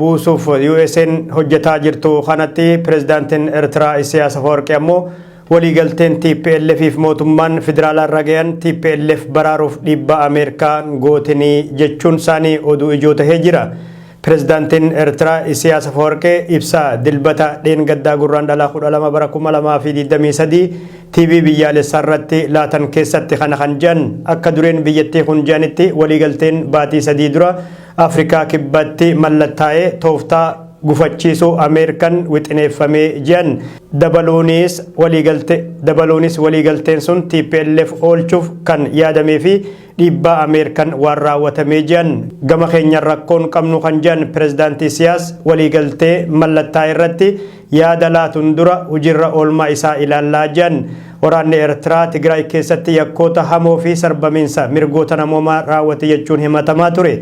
buusuuf USA'n hojjetaa jirtu kanatti pirezidaantiin Eertiraa Isiyaas Afawarqii ammoo waliigalteen TPLF fi mootummaan federaalaa irra gahan TPLF baraaruuf dhiibbaa Ameerikaan gootinii jechuun isaanii oduu ijoo tahee jira. Pirezidaantiin Eertiraa Isiyaas Afawarqee ibsa Dilbata dheengaddaa Gurraandhala 12 bara 2023 TV biyyaalessaa irratti laatan keessatti kana kan jedhan. Akka dureen biyyattii kun jedhanitti, waliigalteen baatii 3 dura Afrikaa Kibbaatti mallattaa'e tooftaa gufachiisuu Ameerikan wixineeffame jedhan. Dabaluunis waliigalte dabaluunis waliigalteen sun tplf oolchuuf kan yaadamee fi dhiibbaa Ameerikan waan raawwatamee jedhan. Gama keenyan rakkoon qabnu kan jedhan Pirezidaanti Isiyaas, waliigaltee mallattaa'e irratti yaada laatun dura hujirra oolmaa isaa ilaallaa jedhan. Waraanni Ertiraa Tigraay keessatti yakkoota hamoo fi sarbamiinsa mirgoota namoomaa raawwate jechuun himatamaa ture.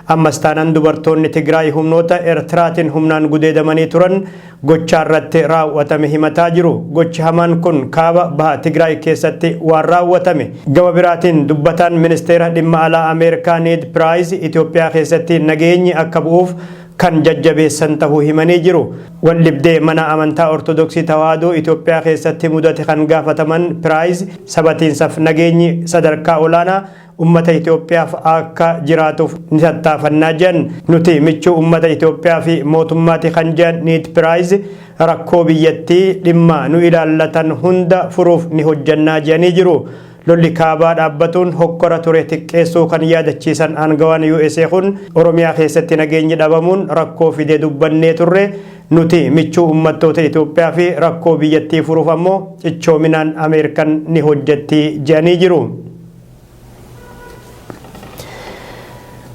Ammas taanan dubartoonni Tigraay humnoota Ertiraatiin humnaan gudeedamanii turan gochaa irratti raawwatame himataa jiru. Gochi hamaan kun kaaba baha Tigraay keessatti waan raawwatame. Gama biraatiin dubbataan ministeera dhimma alaa Ameerikaa Need Piraayis Itoophiyaa keessatti nageenyi akka bu'uuf kan jajjabeessan tahuu himanii jiru. Waldhibdee mana amantaa Ortodoksii Tawaahidoo Itoophiyaa keessatti mudate kan gaafataman Piraayis sabatiinsaf nageenyi sadarkaa olaanaa ummata Itoophiyaaf akka jiraatuuf ni tattaafannaa jedhan. Nuti michuu ummata Itoophiyaa fi mootummaati kan jedhan Need Piraayis rakkoo biyyattii dhimma nu ilaallatan hunda furuuf ni hojjannaa jedhanii jiru. Lolli kaabaa dhaabbatuun hokkora ture xiqqeessuu kan yaadachiisan aangawaan usa kun Oromiyaa keessatti nageenyi dhabamuun rakkoo fide dubbannee turre, nuti michuu ummattoota Itoophiyaa fi rakkoo biyyattii furuuf ammoo cichoominaan Ameerikan ni hojjetti jedhanii jiru.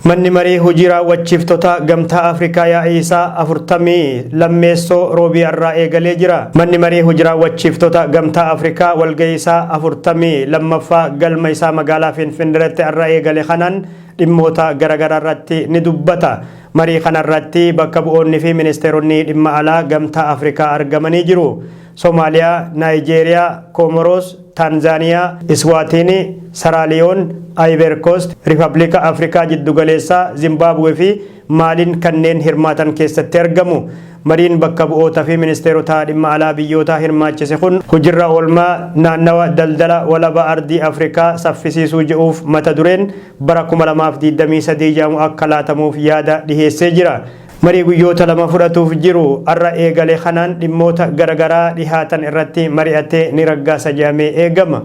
Manni marii hojii raawwachiiftota Gamtaa Afrikaa yaa'ii isaa 42ffaa Roobii har'aa eegalee jira. Manni marii hojii raawwachiiftota Gamtaa Afrikaa walgahii isaa 42ffaa galma isaa magaalaa Finfinneetti har'a eegale kanaan dhimmoota garaagaraa irratti ni dubbata. Marii kanarratti bakka bu'oonni fi ministeeronni dhimma alaa Gamtaa Afrikaa argamanii jiru. Somaaliyaa, Naayijeeriyaa, Koomoroos, Taanzaaniyaa, Iswaatiinii, Saraaliyoon, Ayiver Koost, Ripablika Afrikaa Jiddugaleessaa, Zimbaabuwee fi Maaliin kanneen hirmaatan keessatti argamu. Mariin bakka bu'oota fi ministeerota dhimma alaa biyyootaa hirmaachise kun hojirra oolmaa naannawa daldala walaba ardii Afrikaa saffisiisuu jedhuuf mata dureen bara 2023 jedhamu akka laatamuuf yaada dhiheessee jira. Marii guyyoota 2 fudhatuuf jiru har'a eegale kanaan dhimmoota garagaraa dhihaatan irratti mari'atee ni raggaasa jedhamee eegama.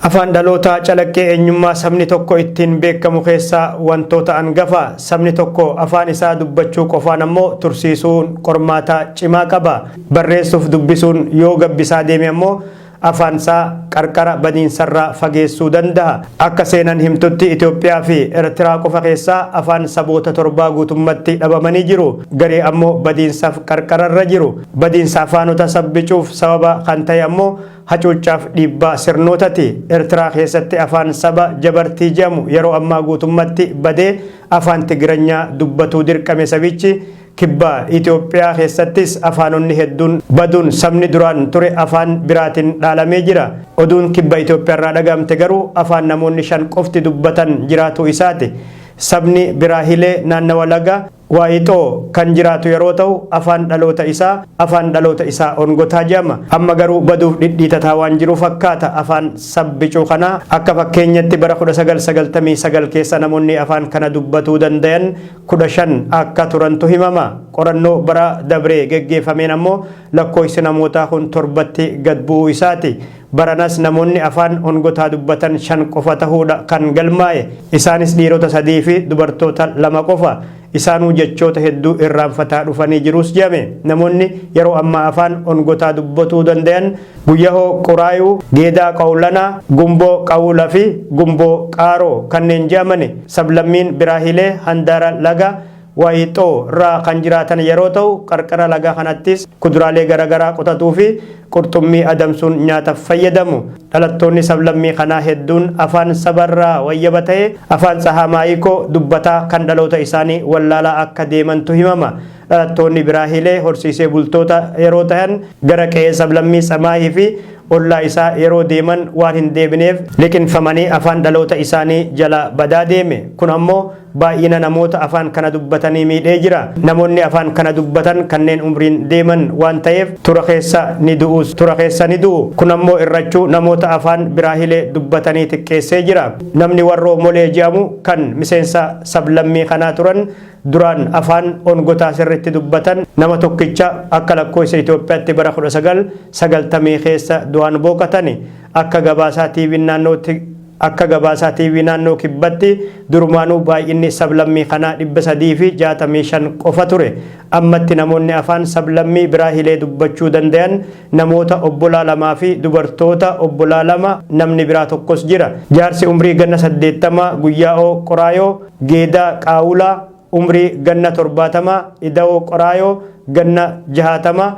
Afaan dhalootaa calaqqee eenyummaa sabni tokko ittiin beekamu keessaa wantoota angafa. Sabni tokko afaan isaa dubbachuu qofaan ammoo tursiisuun qormaata cimaa qaba. Barreessuuf dubbisuun yoo gabbisaa deeme ammoo afaansaa qarqara badiinsarraa fageessuu danda'a. Akka seenan himtutti Itoophiyaa fi Ertiraa qofa keessaa afaan saboota torbaa guutummatti dhabamanii jiru. Garii ammoo badiinsaaf qarqararra jiru. Badiinsa afaanota sabbicuuf sababa kan ta'e ammoo hacuuccaaf dhiibbaa sirnootati. Ertiraa keessatti afaan saba Jabartii jedhamu yeroo ammaa guutummatti badee afaan Tigiranyaa dubbatuu dirqame sabichi. Kibba Itoophiyaa keessattis afaanonni hedduun baduun sabni duraan ture afaan biraatiin dhaalamee jira. Oduun Kibba Itoophiyaarraa dhaga'amte garuu afaan namoonni 5 qofti dubbatan jiraatuu isaati. Sabni Biraahilee naannawa laga Waayixoo kan jiraatu yeroo ta'u afaan dhaloota isaa afaan dhaloota isaa Ongotaa jedhama. Amma garuu baduuf dhidhiitataa waan jiru fakkaata afaan sab bicuu kanaa. Akka fakkeenyatti bara 1999 keessa namoonni afaan kana dubbatuu dandayan 15 akka turantu himama. Qorannoo bara dabre geggeeffameen ammoo lakkooysi namootaa kun 7tti gad bu'uu isaati. Baranas namoonni afaan Ongotaa dubbatan 5 qofa tahuudha kan galmaa'e. Isaanis dhiirota 3 fi dubartoota 2 qofa. Isaanuu jechoota hedduu irraanfataa dhufanii jirus jedhame. Namoonni yeroo ammaa afaan Ongotaa dubbatuu dandayan Guyyahoo Quraayuu, Geedaa Qawlanaa, Gumboo Qawula fi Gumboo Qaaroo kanneen je'amani. Sablammiin Biraahilee handaara laga Waayixoo irraa kan jiraatan yeroo ta'u, qarqara laga kanattis kuduraalee garagaraa qotatuu fi qurxummii adamsuun nyaataf fayyadamu. Dhalattoonni sablammii kanaa hedduun afaan saba irraa wayyaba ta'e, afaan Tsahaamaayikoo dubbataa kan dhaloota isaanii wallaalaa akka deemantu himama. Dhalattoonni Biraahilee horsiisee bultoota yeroo tahan gara qe'ee sablammii Tsamaahii fi ollaa isaa yeroo deeman waan hin deebineef liqinfamanii afaan dhaloota isaanii jala badaa deeme. Kun ammoo baay'ina namoota afaan kana dubbatanii miidhee jira. Namoonni afaan kana dubbatan kanneen umriin deeman waan ta'eef tura keessa ni du'us tura keessa ni du'u. Kun ammoo irrachuu namoota afaan Biraahilee dubbatanii xiqqeessee jira. Namni Warroo Molee jedhamu kan miseensa sablammii kanaa turan, duraan afaan Ongotaa sirritti dubbatan nama tokkicha, akka lakkoofsa Itoophiyaatti bara 1990 keessa du'aan boqotani. Akka gabaasaa TV naannoo Kibbatti durumaanuu baay'inni sablammii kanaa 365 qofa ture. Ammatti namoonni afaan sablammii Biraahilee dubbachuu danda'an namoota obbolaa lamaa fi dubartoota obbolaa lama, namni biraa tokkos jira. Jaarsi umrii ganna 80 Guyyaa'oo Qoraayoo, Geedaa Qaawulaa umrii ganna 70, Ida'oo Qoraayoo ganna 60,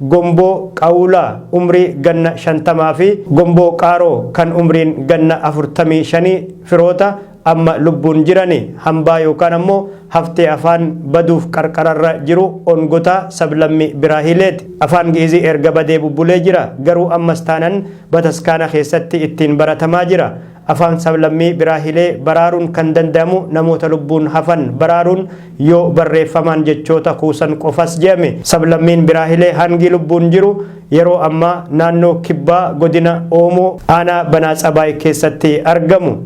Gomboo Qawulaa umrii ganna 50 fi Gomboo Qaaroo kan umriin ganna 45 firoota amma lubbuun jirani, hambaa yookaan ammoo haftee afaan baduuf qarqararra jiru Ongotaa sablammi Biraahileeti. Afaan Gi'izii erga badee bubbulee jira. Garuu ammas taanan bataskaana keessatti ittiin baratamaa jira. Afaan sablammii Biraahilee baraaruun kan danda'amu namoota lubbuun hafan baraaruun yoo barreeffamaan jechoota kuusan qofas jedhame. Sablammiin Biraahilee hangi lubbuun jiru yeroo ammaa naannoo Kibbaa, godina Oomoo, aanaa Banaa Tsabaay keessatti argamu.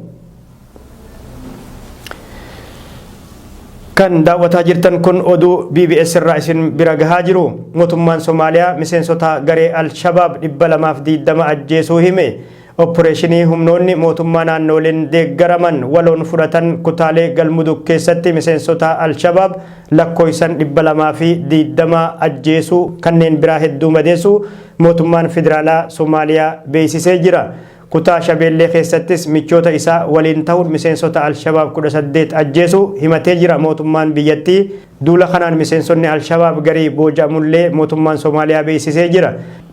Kan daawwataa jirtan kun oduu BBS irraa isin bira gahaa jiru. Mootummaan Somaaliyaa miseensota garee Al-Shabaab 220 ajjeesuu hime. Opporeeshinii humnoonni mootummaa naannooleen deeggaraman waloon fudhatan kutaalee Galmudug keessatti miseensota Al-Shabaab lakkoofsan 220 ajjeesuu, kanneen biraa hedduu madeessuu mootummaan federaalaa Somaaliyaa beeksisee jira. Kutaa Shabeellee keessattis michoota isaa waliin ta'uun miseensota Al-Shabaab 18 ajjeesuu himatee jira mootummaan biyyattii. Duula kanaan miseensonni Al-Shabaab garii booji'amullee mootummaan Somaaliyaa beeksisee jira.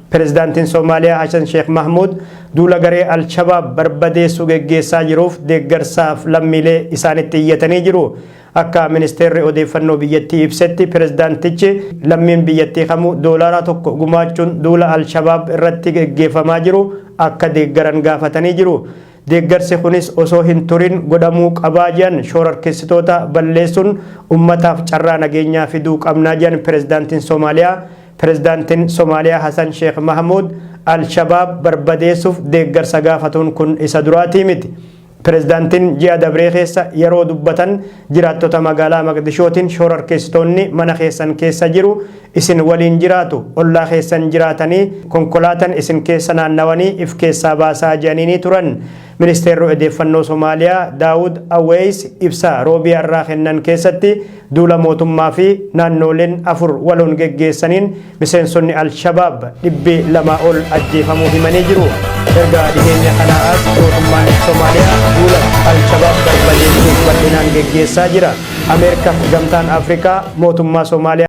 Pireezidaantiin Somaaliyaa Hassan Sheekh Mahmud duula garee Al-Shabaab barbadeessuu geggeessaa jiruuf deeggarsaaf lammiilee isaanitti iyyatanii jiru. Akka ministeerri odeeffannoo biyyattii ibsetti, pireezidaantichi lammiin biyyattii kamuu $1 gumaachuun duula Al-Shabaab irratti geggeeffamaa jiru akka deeggaran gaafatanii jiru. Deeggarsi kunis osoo hin turin godhamuu qabaa jedhan. Shororkeessitoota balleessuun ummataaf carraa nageenyaa fiduu qabnaa jedhan pireezidaantiin Somaaliyaa. Pireezidaantiin Somaaliyaa Hassan Sheekh Mahmud Al-Shabaab barbadeessuuf deeggarsa gaafatuun kun isa duraatii miti. Pireezidaantiin ji'a dabree keessa yeroo dubbatan jiraattota magaalaa Maqdishootiin, "Shororkeessitoonni mana keessan keessa jiru, isin waliin jiraatu, ollaa keessan jiraatanii, konkolaataan isin keessa naannawanii, if keessaa baasaa," jedhanii turan. Ministeerri odeeffannoo Somaaliyaa Daawud Aweys ibsa Roobii irraa kennan keessatti duula mootummaa fi naannoleen afur waloon geggeessaniin miseensonni Al-Shabaab 200 ol ajjeefamuu himanii jiru. Erga dhiheenya kanaa as mootummaan Somaaliyaa duula Al-Shabaab barbadeessuuf bal'inaan geggeessaa jira. Ameerikaaf gamtaan Afrikaa mootummaa Somaaliyaa